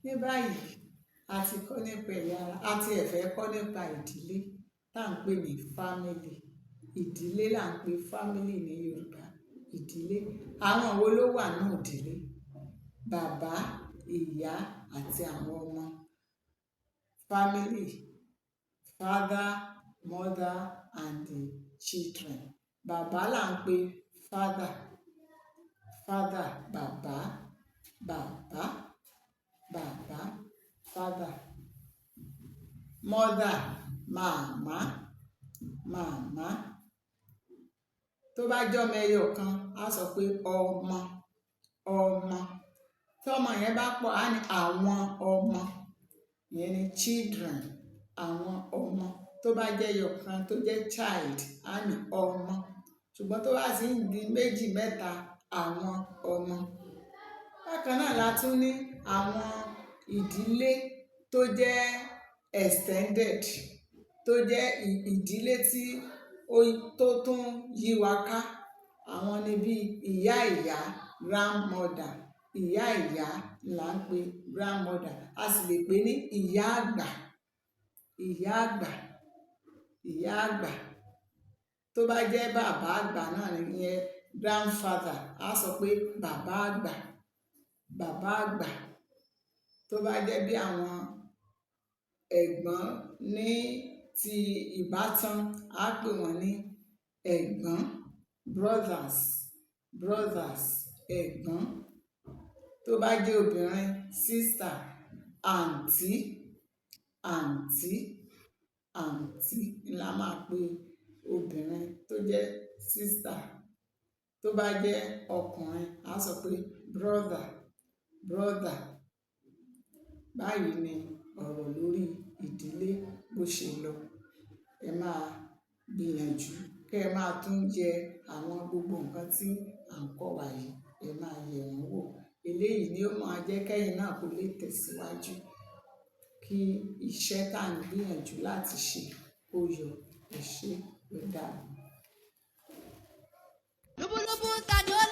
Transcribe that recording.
Ní báyìí, a ti kọ́ nípa ẹ̀yà ara, a ti ẹ̀ fẹ́ kọ́ nípa ìdílé tá ń pè ní family. Ìdílé là ń pè family ní Yorùbá. Ìdílé. Àwọn wo ló wà nínú ìdílé? Bàbá, ìyá àti àwọn ọmọ. Family: father, mother and the children. Bàbá là ń pè father. Father, bàbá, bàbá, bàbá, father. Mother, màmá, màmá. Tó bá jẹ́ ọmọ ẹyọ kan, á sọ pé ọmọ, ọmọ. Tí ọmọ yẹn bá pọ̀, á ní àwọn ọmọ. Ìyẹn ni children, àwọn ọmọ. Tó bá jẹ́ ẹyọ kan tó jẹ́ child, á ní ọmọ. Ṣùgbọ́n tó bá sì ń di méjì, mẹ́ta, àwọn ọmọ. Bákan náà la tún ní àwọn ìdílé tó jẹ́ extended, tó jẹ́ ìdílé tí ó tó tún yí wa ká. Àwọn ni bí ìyá ìyá, grandmother. Ìyá ìyá là ń pè grandmother. A sì lè pè ní ìyá àgbà, ìyá àgbà, ìyá àgbà. Tó bá jẹ́ bàbá àgbà náà ni ìyẹn grandfather, a sọ pé bàbá àgbà, bàbá àgbà. Tó bá jẹ́ bí àwọn ẹ̀gbọ́n ní ti ìbátan, á pè wọ́n ní ẹ̀gbọ́n, brothers, brothers, ẹ̀gbọ́n. Tó bá jẹ́ obìnrin, sister, àǹtí, àǹtí, àǹtí la máa pe obìnrin tó jẹ́ sister. Tó bá jẹ́ ọkùnrin, a sọ pé brother, brother. Báyìí ni ọ̀rọ̀ lórí ìdílé bó ṣe lọ. Ẹ máa gbìyànjú kí ẹ máa tún yẹ àwọn gbogbo nǹkan tí à ń kọ́ wa yìí, ẹ máa yẹ̀ wọ́n wò. Eléyìí ni ó máa jẹ́ kẹ́yin náà kó lè tẹ̀síwájú, kí iṣẹ́ tá ń gbìyànjú láti ṣe kó yọ. Ẹ ṣé, ó dàbọ̀. Lúbúlúbú ta ni ó